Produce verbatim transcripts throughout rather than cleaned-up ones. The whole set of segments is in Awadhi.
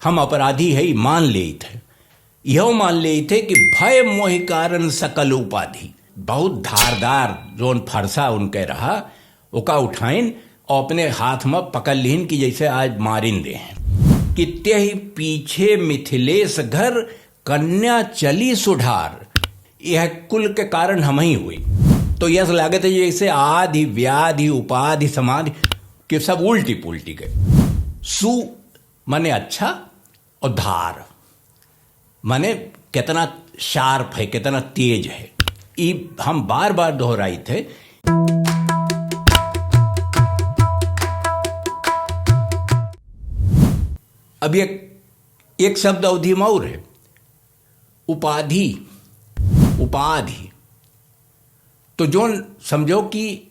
हम अपराधी है, मान लेइत है। यह मान लेइत है कि भय मोहि कारण सकल उपाधि। बहुत धारदार जोन फरसा उनके रहा, ओका उठाइन और अपने हाथ में पकड़ लीन कि जैसे आज मारिन दे हैं। कि तेहि पीछे मिथिलेश घर कन्या चली सुढार। यह कुल के कारण हम ही हुई। तो यस लागत है जैसे आदि, व्याधि, उपाधि, समाधि के सब उल्टी पुल्टी गए। सु माने अच्छा, और धार माने कितना sharp है, कितना तेज है। ई हम बार बार दोहराइत है। अब एक, एक शब्द अवधी में और है, उपाधि। उपाधि तो जोन समझो कि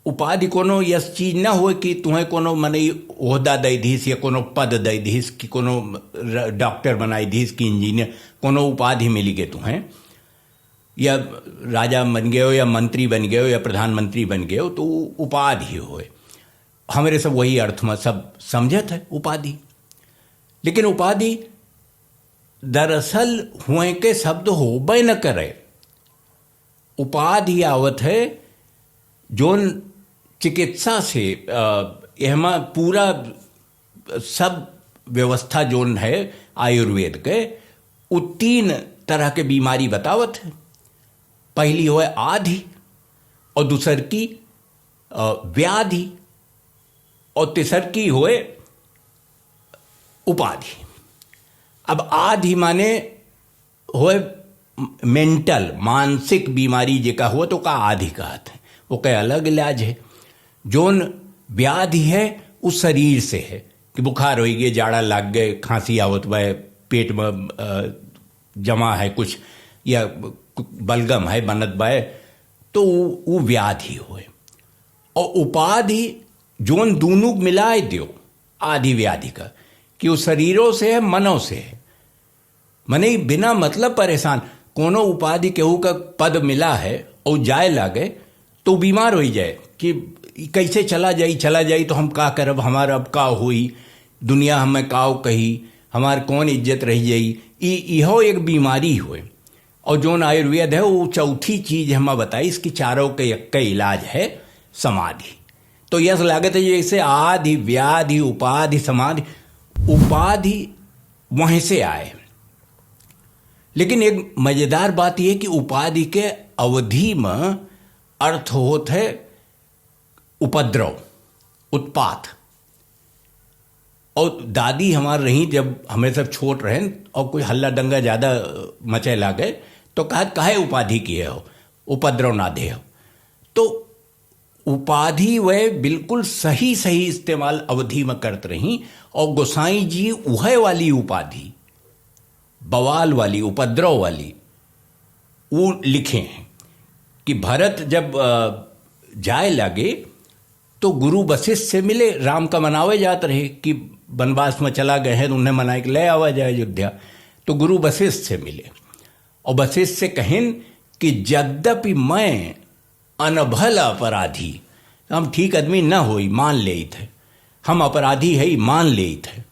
उपाधि कोनो यस चीज न होए कि तुहें कोनो मनई ओहदा दे दिस या कोनो पद दे दिस कि कोनो र-, डॉक्टर बनाई दिस कि इंजीनियर, कोनो उपाधि मिली गए तुहें, या राजा बन गए हो या मंत्री बन गए हो या प्रधानमंत्री बन गए हो, तो उ-, उपाधि होए। हमरे सब वही अर्थ में सब समझत है उपाधि। लेकिन उपाधि दरअसल हुए के शब्द होबे न करे। उपाधि आवत है जोन चिकित्सा से, अ, एहमा पूरा सब व्यवस्था जोन है आयुर्वेद के, उ तीन तरह के बीमारी बतावत है। पहली होए आधि, और दूसर की, अ, व्याधि, और तीसर की होए उपाधि। अब आधि माने होए mental, मानसिक बीमारी जेका हो तो का आधि कहत है, ओके अलग इलाज है। जोन व्याधि है उ शरीर से है कि बुखार होइ गए, जाड़ा लाग गए, खांसी आवत बा, पेट में, अ, जमा है कुछ या बलगम है बनत बा, तो उ, उ व्याधि होए। और उपाधि जोन दूनू मिलाए दियो आधि व्याधि का, कि उ शरीरों से है, मनों से है। मने बिना मतलब परेशान, कोनो उपाधि केहू का पद मिला है और जाए लागे तो बीमार होइ जाए कि ई कैसे चला जाई, चला जाई तो हम का करब, हमारा अब का होई, दुनिया हमें काव कही, हमार कौन इज्जत रह जाई। ई, इहो एक बीमारी होए। और जोन आयुर्वेद है वो चौथी चीज हमें बताइस कि चारों के एक इलाज है समाधि। तो यस लागत है जैसे आधि, व्याधि, उपाधि, समाधि। उपाधि वहीं से आए। लेकिन एक मजेदार बात यह कि उपाधि के अवधी में अर्थ होत है उपद्रव, उत्पात। और दादी हमार रही, जब हमें सब छोट रहेन और कोई हल्ला दंगा ज्यादा मचे लागे, तो कहत, "काहे उपाधि किए हो, उपद्रव ना दे हो।" तो उपाधि वह बिल्कुल सही, सही इस्तेमाल अवधी में करत रही। और गोसाई जी उहे वाली उपाधि, बवाल वाली, उपद्रव वाली, वो लिखे हैं कि भरत जब, अ, जाए लागे, तो गुरु वशिष्ठ से मिले, राम का मनावे जात रहे कि वनवास में चला गए हैं, तो उन्हें मनाए के ले आवा जाए अयोध्या। तो गुरु वशिष्ठ से मिले और वशिष्ठ से कहिन कि "यद्यपि मैं अनभल अपराधी", हम ठीक आदमी न होई, मान लेइत है, हम अपराधी है, मान लेइत है,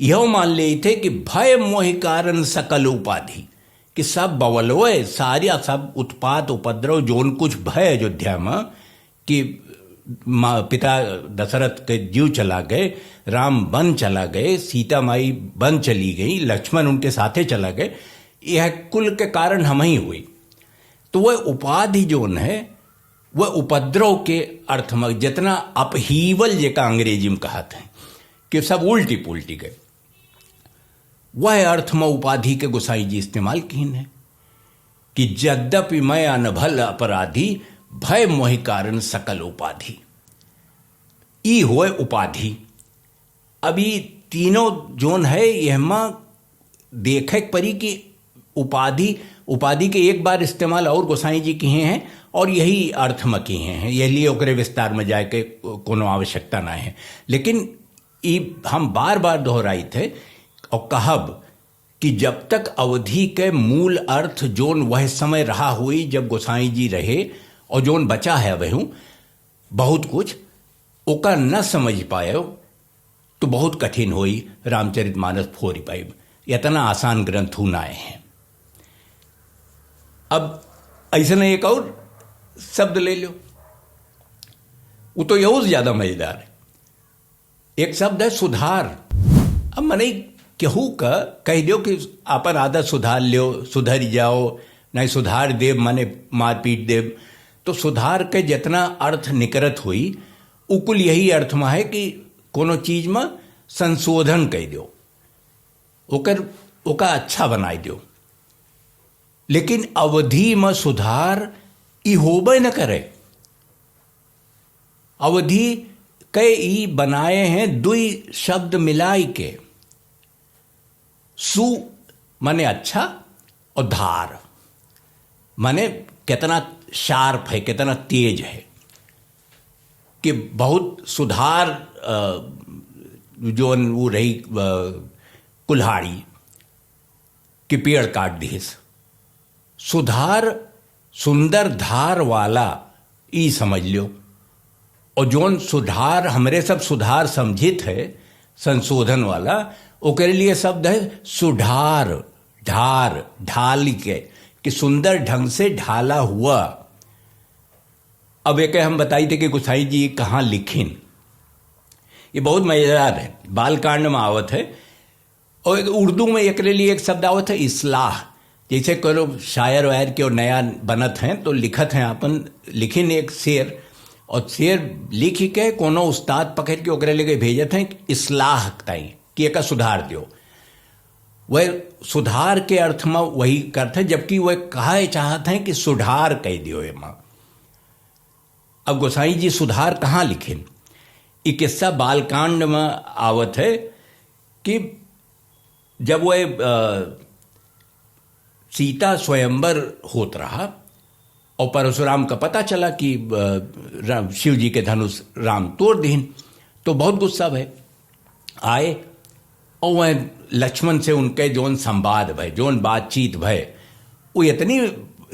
यह मान लेइत है कि "भय मोहि कारण सकल उपाधि", कि सब बवलवे, सारा सब उत्पात उपद्रव, जोन कुछ भय अयोध्या में, कि माँ, पिता दशरथ के जीव चला गए, राम वन चला गए, सीता माई वन चली गई, लक्ष्मण उनके साथे चला गए, यह कुल के कारण हम ही हुई। तो वह उपाधि जोन है, वह उपद्रव के अर्थ में, जितना upheaval जेका अंग्रेजी में कहत हैं, कि सब उल्टी पुल्टी गए, वह अर्थ में उपाधि के गोसाई जी इस्तेमाल कीन है कि "यद्यपि मैं अनभल अपराधी, भय मोहि कारण सकल उपाधि।" ई होए उपाधि। अब ई तीनों जोन है, यहमा देखे के परी कि उपाधि, उपाधि के एक बार इस्तेमाल और गोसाई जी किहे हैं और यही अर्थ में किहे हैं, यह लिए ओकरे विस्तार में जाए के कोनो आवश्यकता ना है। लेकिन ई हम बार बार दोहराइत है और कहब कि जब तक अवधी के मूल अर्थ जोन वह समय रहा हुई जब गोसाई जी रहे और जोन बचा है वह बहुत कुछ, ओका न समझ पाए, तो बहुत कठिन होई रामचरितमानस फोरि पाइब। इतना आसान ग्रंथ हु नाय है। अब ऐसे नहीं, एक और शब्द ले लो, वो तो यहू से ज्यादा मजेदार है। एक शब्द है सुधार। अब मनई केहू का कह दियो कि आपन आदत सुधार लियो, सुधर जाओ, नहीं सुधार देब माने मारपीट देब। तो सुधार के जितना अर्थ निकरत हुई, उ कुल यही अर्थ में है कि कोनो चीज में संशोधन कह दियो, ओकर, ओका अच्छा बनाई दियो। लेकिन अवधी में सुधार ई होबे न करे। अवधी के ई बनाए हैं दुई शब्द मिलाई के। सु माने अच्छा और धार माने कितना sharp है, कितना तेज है, कि बहुत सुधार, अ, जोन वो रही, अ, कुल्हाड़ी कि पेड़ काट दिहिस। सुधार सुंदर धार वाला, ई समझ लियो। और जोन सुधार, हमरे सब सुधार समझित है, संशोधन वाला, ओकरे लिए शब्द है सुढार, ढार, ढाल के, कि सुंदर ढंग से ढाला हुआ। अब एके हम बताई थे कि गोसाई जी कहाँ लिखिन। ये बहुत मजेदार है, बालकांड में आवत है। और एक उर्दू में एकरे लिए एक शब्द आवत है, इस्लाह। जैसे कोनो शायर वायर के और नया बनत हैं, तो लिखत हैं, आपन लिखिन एक शेर, और शेर लिख के कोनो उस्ताद पकड़ के ओकरे लेके भेजत हैं इस्लाह ताई, कि एका सुधार दियो। वह सुधार के अर्थ में वही करत हैं, जबकि वह कहे चाहत हैं कि सुधार कह दियो एमा। अब गोसाई जी सुधार कहाँ लिखिन? ई किस्सा बालकांड में आवत है कि जब वह, अ, सीता स्वयंवर होत रहा और परशुराम का पता चला कि, अ, राम, शिव जी के धनुष राम तोड़ दीन, तो बहुत गुस्सा भय। आए और वह लक्ष्मण से उनके जोन संवाद भय, जोन बातचीत भय, वो इतनी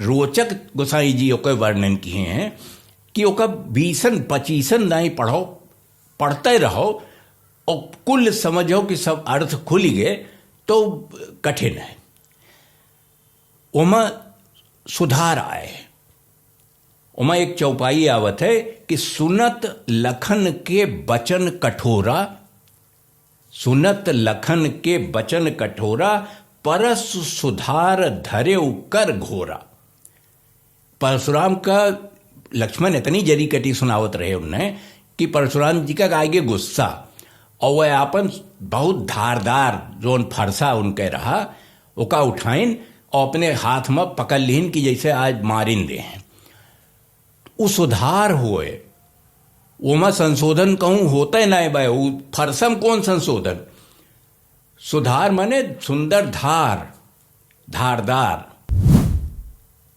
रोचक गोसाई जी ओकर वर्णन किए हैं कि ओकर बीसन पच्चीसन दाई पढ़ो, पढ़ते रहो और कुल समझो कि सब अर्थ खुल गए, तो कठिन है। ओमा सुधार आए। ओमा एक चौपाई आवत है कि सुनत लखन के बचन कठोरा, सुनत लखन के बचन कठोरा, परस सुधार धरेउ कर घोरा। परशुराम का लक्ष्मण इतनी जरी कटी सुनावत रहे उन्हें कि परशुराम जी का आगे गुस्सा, और वह आपन बहुत धारदार जोन फरसा उनके रहा, ओका उठाइन और अपने हाथ में पकड़ लीन कि जैसे आज मारिन दे हैं। उ सुधार हुए, ओमा संशोधन कहूँ होते नाय बा, उ फरसम कौन संशोधन? सुधार माने सुंदर धार, धारदार।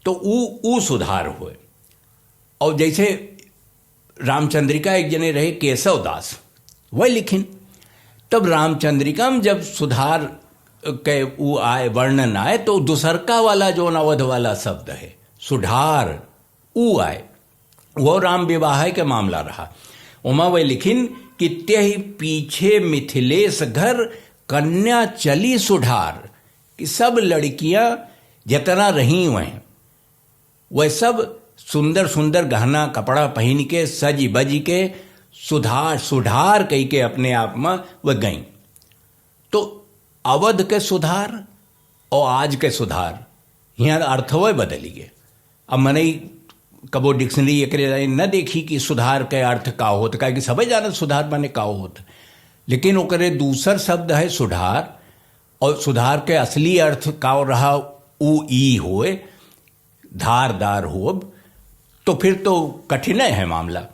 तो उ, उ सुधार हुए। और जैसे रामचंद्रिका एक जने रहे केशव दास, वह लिखिन, तब रामचंद्रिका में जब सुधार के उ आए, वर्णन आए, तो दुसरका वाला जोन अवध वाला शब्द है, सुधार, ऊ आए, वो राम विवाह के मामला रहा। ओमा वे लिखिन कि तेहि पीछे मिथिलेश घर कन्या चली सुढार, कि सब लड़कियां जितना रही हुए, वह सब सुंदर सुंदर गहना कपड़ा पहिन के, सज बज के, सुधार, सुधार कई के अपने आप में वह गईं। तो अवध के सुधार और आज के सुधार, यहाँ अर्थवे बदली गए। अब मनई कबो dictionary एकरे लाइन न देखी कि सुधार के अर्थ का होत, काहे कि सबे जानत सुधार माने का होत। लेकिन ओकरे दूसर शब्द है सुधार, और सुधार के असली अर्थ का रहा, ऊ ई होए, धारदार होब, तो फिर तो कठिन है मामला।